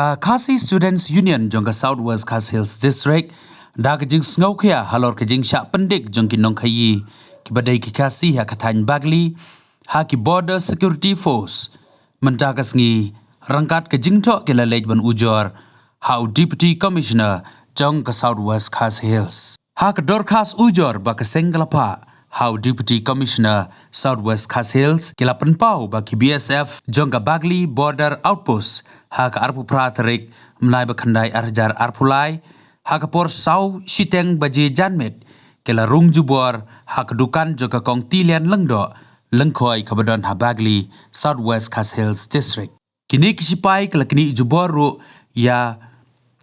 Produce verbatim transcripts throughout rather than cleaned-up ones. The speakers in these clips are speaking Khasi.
Ka Khasi Students Union jong ka South West Khasi Hills District da ka jingsngewkhia halor ka jingshah pyndik jong ki nongkhaii kiba dei ki Khasi ha ka thaiñ Bagli ha ki Border Security Force mynta ka sngi, ryngkat ka jingthoh ki la leit ban ujor ha u Deputy Commissioner jong ka South West Khasi Hills. Ha ka dorkhas ujor ba ka seng ka la phah ha u Deputy Commissioner South West Khasi Hills, ki la pynpaw ba ki B S F jong ka Bagli Border Outpost ha ka arphew phra tarik mynai ba khyndai ar hajar arphew lai, ha ka por saw shiteng baje janmiet, ki la rung jubor ha ka dukan jong ka Kong Tilian Lyngdoh Lyngkhoi kaba don ha Bagli, South West Khasi Hills District. Kine ki sipai ki la knieh jubor ruh ïa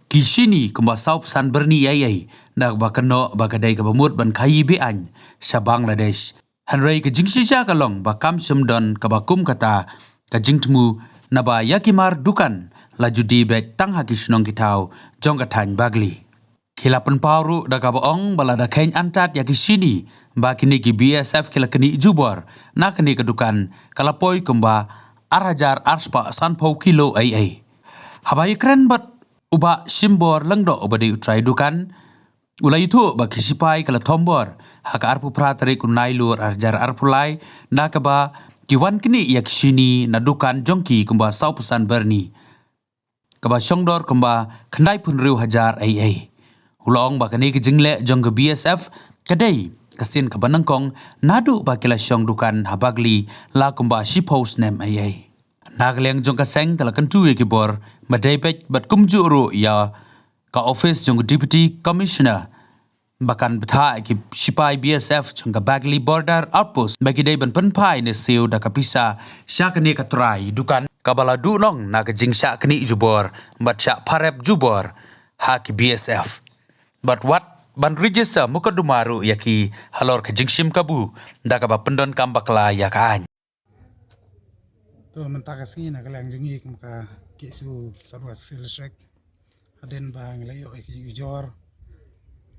ki shini kumba saw phew san byrni ei ei, da kaba kynnoh ba ka dei kaba mut ban khaii be-aiñ sha Bangladesh. Hynrei ka jingshisha ka long ba kam shym don kaba kum kata ka jingthmu, naba ïa ki mar dukan la ju die beit tang ha ki shnong ki thaw jong ka thaiñ Bagli. Ki la pynpaw ruh da kaba ong ba lada kheiñ antad ïa ki shini ba kine ki B S F ki la knieh jubor na kane ka dukan, ka la poi kumba ar hajar ar spah sanphew kilo ei ei. Haba ïakren bad u Bah Shimbor Lyngdoh uba dei u trai dukan, u la ïathuh ba ki sipai ki la thombor ha ka arphew phra tarik u Nailur ar hajar arphew lai, da kaba ki wan knieh ïa ki shini na dukan jong ki kumba saw phew san byrni, kaba shong dor kumba khyndai phew hynriew hajar ei ei. U la ong ba kane ka jingleh jong ka B S F ka dei ka sien kaba nyngkong naduh ba ki la shong dukan ha Bagli la kumba shiphew snem ei ei. Na ka liang jong ka seng ka la kyntu ïa ki bor ba dei beit bad kumjuh ruh ïa ka office jong ka Deputy Commissioner ba kan bthah ïa ki sipai B S F jong ka Bagli Border Outpost ba ki dei ban pynphai ne siew da ka pisa sha kane ka trai dukan kaba la duhnong na ka jingshah knieh jubor bad shah pharep jubor ha ki B S F. Bad wat ban register mukotduma ruh ïa ki halor ka jingshim kabu da kaba pyndonkam bakla ïa ka aiñ. To mynta ka sngi na ka liang jong ngi kum ka KSU South West Khasi Hills District, hadien ba ngi la ïoh ïa ki jingujor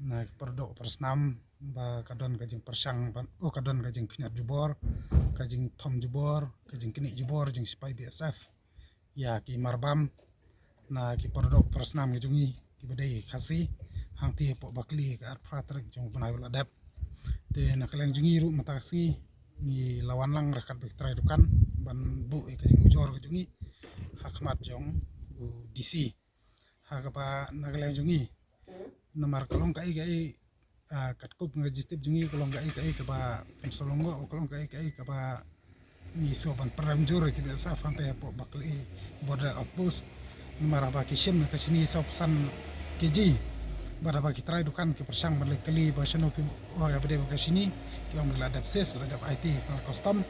na ki por doh por snam ba ka don ka jingpyrshang ban, oh, ka don ka jingkhñiot jubor, ka jingthom jubor, ka jingknieh jubor jong sipai B S F ïa ki marbam na ki por doh por snam ki jong ngi kiba dei Khasi, hangtei hapoh Bakli ka arphew phra tarik jong u bnai ba la dep. Te na ka liang jong ngi ruh mynta ka sngi ngi la wan lang ryngkat bad ki trai dukan ban buh ïa ka jingujor ka jong ngi ha khmat jong u D C. Ha kaba na ka liang jong ngi, namar ka long kaei kaei, ah, katkum ka jingtip jong ngi ka long kaei kaei kaba pynshlur, ka long kaei kaei kaba ngi sngew ban pynrem jur ïa ki B S F hangtei hapoh Bakli Border Outpost. Namar haba ki shim ïa ka shini saw phew san K G, bad haba ki trai dukan ki pyrshang ban leit kylli ba shano phi wan ïa ba dei ba ka shini, ki ong ba la dep seize, la dep aiti ha custom.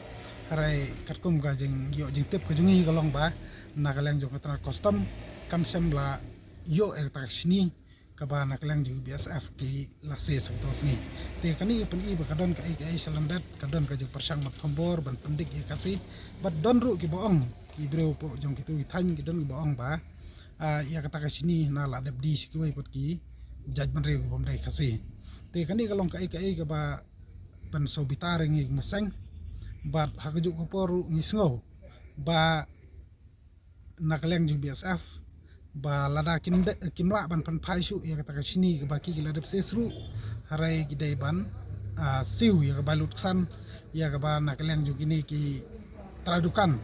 Hynrei katkum ka jingïoh jingtip ka jong ngi ka long ba na ka liang jong ka tnat custom kam shym la ïoh ïa kata ka shini kaba na ka liang jong ki B S F ki la seize ha kato ka sngi. Te kane ka pyni ba ka don kaei kaei sha lyndet, ka don ka jingpyrshang ban thombor ban pyndik ïa ka Khasi. Bad don ruh kiba ong, ki briew hapoh jong kito ki thaiñ ki don kiba ong ba, ah, ïa kata ka shini na la dep die sha kiwei pat ki jaitbynriew ki bym dei Khasi. Te kane ka long kaei kaei kaba pynsngewbitar ïa ngi kum ka seng. Bad ha kajuh ka por ruh ngi sngew ba na ka liang jong B S F ba lada kim de-, kim lah ban pynphai shuh ïa kata ka shini kaba ki, ki la dep seize ruh, hynrei ki dei ban, ah, siew ïa ka bai lut ksan ïa kaba na ka liang jong kine ki trai dukan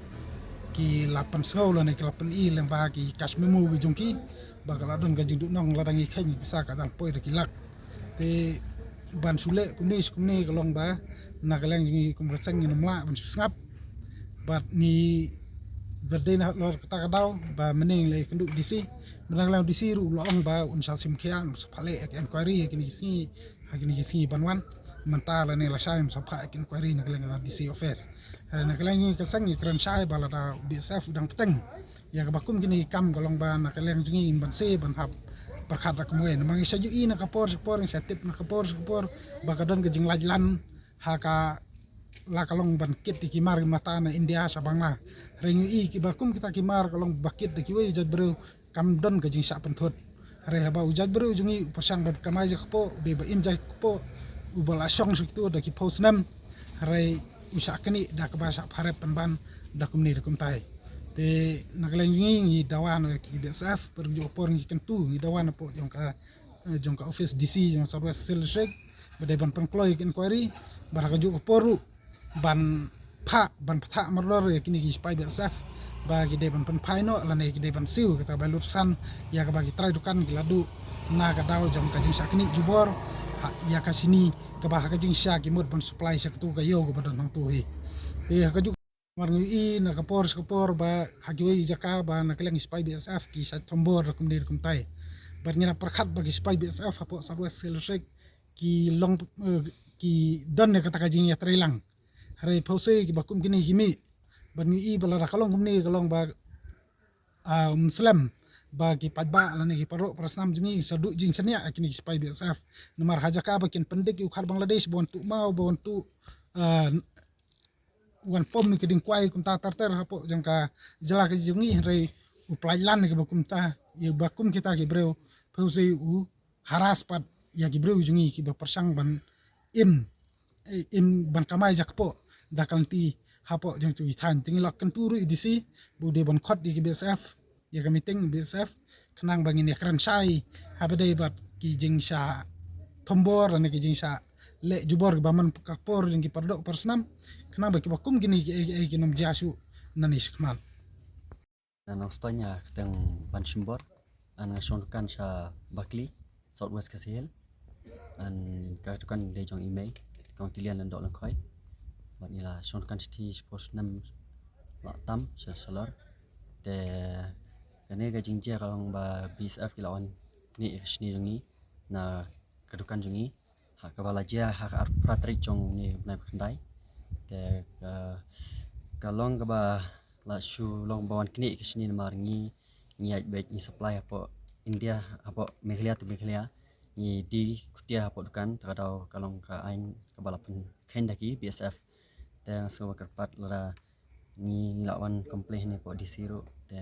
ki la pynsngew lane ki la pyni lyngba ki cash memo ki jong ki ba ka la don ka jingduhnong, lada ngi kheiñ pisa ka dang poi da ki lak. Te ban shu leh kumne shu kumne ka long ba na ka liang jong ngi kum ka seng ngin ym lah ban shu sngap. Bad ngi, bad dei na halor kata ka daw ba mynne ngi la ïakynduh D C, bad na ka liang D C ruh u la ong ba un sa shim khia, un sa phah leh ïa ka inquiry ha kine ki sngi, ha kine ki sngi ban wan. Mynta lane lashai un sa phah ïa ka inquiry na ka liang D C office. Hynrei na ka liang jong ngi ka seng ngi kren shai ba lada B S F u dang bteng ïa kaba kum kine ki kam ka long ba na ka liang jong ngi ngim banse ban hap pyrkhat da kumwei. Namar ngi sa ju i na ka por sha ka por, ngi sa tip na ka por sha ka por ba ka don ka jinglait lan ha ka, la ka long ban kit ïa ki mar ki mata na India sha Bangla. Hynrei ngi i kiba kum kita ki mar ka long ba kit da kiwei jait briew kam don ka jingshah pynthut. Hynrei haba u jait briew jong ngi u pyrshang ban kamai jait kpoh, u dei ba im jait kpoh, uba la shong sha kito da ki phew snem, hynrei u shah knieh da kaba shah pharep pynban da kumne da kumtai. Te na ka liang jong ngi, ngi dawa na ki B S F, bad ka juh ka por ngi kyntu, ngi dawa na poh jong ka, eh, jong ka office D C jong South West Khasi Hills District, ba dei ban pynkloi ka inquiry, bad ha ka juh ka por ruh ban phah, ban pynthah mardor ïa kine ki sipai B S F ba ki dei ban pynphai noh lane ki dei ban siew kata ka bai lut san ïa kaba ki trai dukan ki la duh na ka daw jong ka jingshah knieh jubor ha ïa ka shini kaba ha ka jingshisha ki mut ban supply sha katu ka ïew kaba don hangtu hi. Te ha ka juh mar ngi ïohi na ka por sha ka por ba ha kiwei ki jaka ba na ka liang ki sipai B S F ki shah thombor da kumne da kumtai. Bad ngi la pyrkhat ba ki sipai B S F hapoh South West Khasi Hills District ki long, eh, ki don ïa kata ka jingïatreilang. Hynrei phewse kiba kum kine ki mih. Bad ngi ïohi ba lada ka long kumne ka long ba, ah, ym slem ba ki paidbah lane ki paralok parasnam jong ngi sa duh jingshaniah ïa kine ki sipai B S F. Namar ha jaka ba kin pyndik ïa u khad Bangladesh ba wan tuh maw, ba wan tuh, ah, wan pom ïa ki dieng kwai kumta ter ter hapoh jong ka jylla ka jong ngi, hynrei u pynlait lan ïa kiba kumta, ïa ba kum kita ki briew, phewse u harass pat ïa ki briew jong ngi kiba pyrshang ban im, eh, im ban kamai jakpoh da ka lynti hapoh jong tu ki thaiñ. Te ngi la kyntu ruh ïa u D C ba u dei ban khot ïa ki B S F, ïa ka meeting B S F, khnang ba ngin ïakren shai ha ba dei bad ki jingshah thombor lane ki jingshah leh jubor kiba man ka por jong ki paralok parasnam, khnang ba kiba kum kine ki, eh, eh, kin ym jia shuh nangne shakhmat. Nga Nongstoiñ, ah, kyrteng Ban Shimbor. Nga shong dukan sha Bakli, South West Khasi Hills. Ka dukan dei jong i mei, Kong Tilian Lyngdoh Lyngkhoi. Bad ngi la shong dukan shithi shiphew snem la tam sha shalor. Te kane ka jingjia ka long ba B S F ki la wan knieh ïa ka shini jong ngi na ka dukan jong ngi ha kaba la jia ha ka arphew phra tarik jong une u bnai ba khyndai. Te ka, ka long kaba la shu long ba wan knieh ïa ka shini namar ngi, ngi ïaid beit, ngi supply hapoh India, hapoh Meghalaya to Meghalaya. Ngi die khutia hapoh dukan, te ka daw ka long ka aiñ kaba la pynkheiñ da ki B S F. Te nga sngewbha kyrpad lada ngi, ngi la wan complain ne hapoh D C ruh, te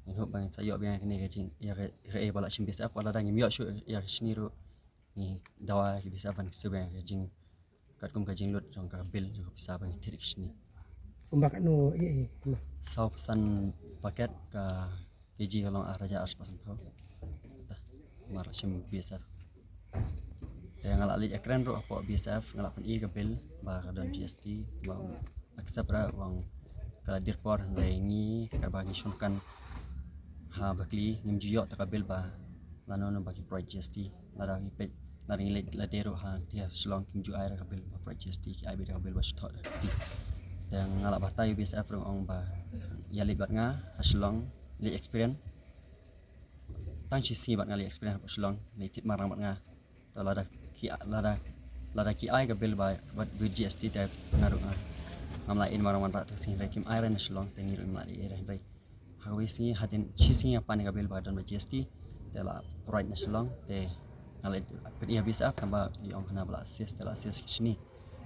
ngin hope ba ngin sa ïoh biang ïa kane ka jing, ïa ka, ïa ka, eh, ba la shim B S F, wat lada ngim ïoh shuh ïa ka shini ruh, ngi dawa ïa ki B S F ban siew biang ïa ka jing, katkum ka jinglut jong ka bill jong ka pisa ba ngi thied ïa ka shini. Kumba katno, eh, eh, kumba? Saw phew san paket, ka kg ka long ar hajar arspah sanphew. Te namar la shim B S F. Te nga la leit ïakren ruh hapoh B S F, nga la pyni ka bill ba ka don G S T, ba accept ruh, ba ka la dier por, hynrei ngi kaba ngi shong dukan ha Bakli ngim ju ïoh te ka bill ba lano lano ba ki provide G S T. Lada ngi peit, lada ngi leit lade ruh ha, te ha Shillong kim ju ai ruh ka bill ba provide G S T, ki ai beit ka bill ba shu thoh da ka kti. Te nga la batai ïa u B S F ruh, ong ba ïa leit bad nga ha Shillong, leit experience. Tang shi sngi bad nga leit experience hapoh Shillong, leit thied marang bad nga. Te lada ki, lada, lada ki ai ka bill ba, bad, bad G S T te nga ruh nga, ngam lah ïa marang wanrah te ka sngi, hynrei kim ai re na Shillong, te ngi ruh ngim lah ïa re, hynrei ha kawei sngi, hadien shi sngi nga pan ïa ka bill ba don bad G S T, te la provide na Shillong, te nga la pyni ha B S F, tangba i ong hana ba la assist, te la assist ka shini.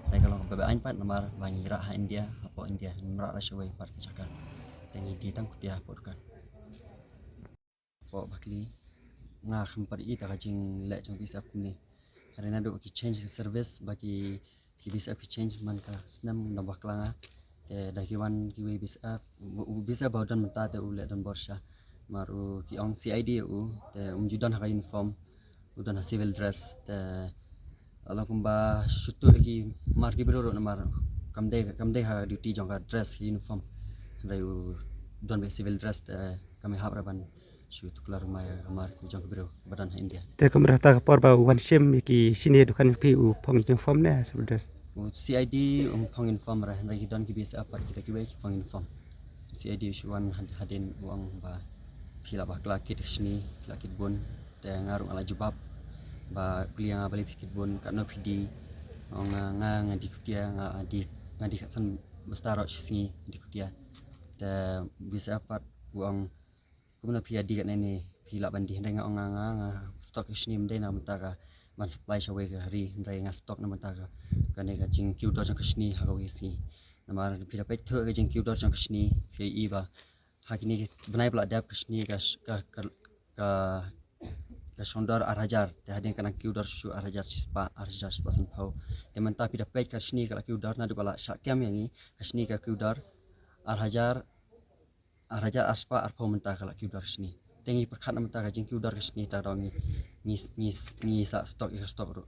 Te ka long kaba aiñ pat namar ba ngi rah ha India, hapoh India, ngim rah ra shawei pat ka jaka. Te ngi die tang khutia hapoh dukan. Hapoh Bakli, nga khlem pat ïohi da ka jingleh jong B S F kumne. Hynrei naduh ba ki change ka service, ba ki, ki B S F ki change man ka snem, nga bakla nga. Te da ki wan kiwei B S F, u, u B S F ba u don mynta te u leh don bor sha. Namar u, ki ong C I D u, te um ju don ha ka uniform, u don ha civil dress, te la long kumba shu tuh ïa ki mar ki briew ruh namar kam dei, kam dei ha duty jong ka dress, uniform. Hynrei u don beit civil dress, te kam ïahap re ban shu tuklar ma ïa ka mar ki jong ki briew ba don ha India. Te kumba kata ka por ba u wan shim ïa ki shini dukan phi, u phong uniform ne civil dress? U C I D um phong uniform re, hynrei ki don ki B S F pat kita kiwei ki phong uniform. C I D u shu wan had-, hadien u ong ba phi la bakla kit ka shini, phi la kit bun. Te nga ruh nga la jubab ba u kylli ïa nga balei phi kit bun, katno phi die. Nga ong nga, nga die khutia, nga die, nga die khatsan basta ruh shi sngi die khutia. Te u B S F pat u ong kumno phi ïa die katne ne, phi lah ban die? Hynrei nga ong nga, nga, nga stock ka shini ym dei na bynta ka ban supply shawei ka ri, hynrei nga stock na bynta ka, kane ka jingkiew dor jong ka shini ha kawei ka sngi. Namar phi da peit thuh ka jingkiew dor jong ka shini, phi ïohi ba ha kine ki bnai ba la dep ka shini ka sh-, ka, ka, ka, ka shong dor ar hajar, te hadien ka nang kiew dor shuh ar hajar shispah, ar hajar shispah sanphew. Te mynta phi da peit ka shini ka la kiew dor naduh ba la shah kem ïa ngi, ka shini ka kiew dor ar hajar ar hajar arspah arphew mynta ka la kiew dor ka shini. Te ngi pyrkhat na mynta ka jingkiew dor ka shini ta dang ngi ngi ngi ngi sa stock ïa ka stock ruh.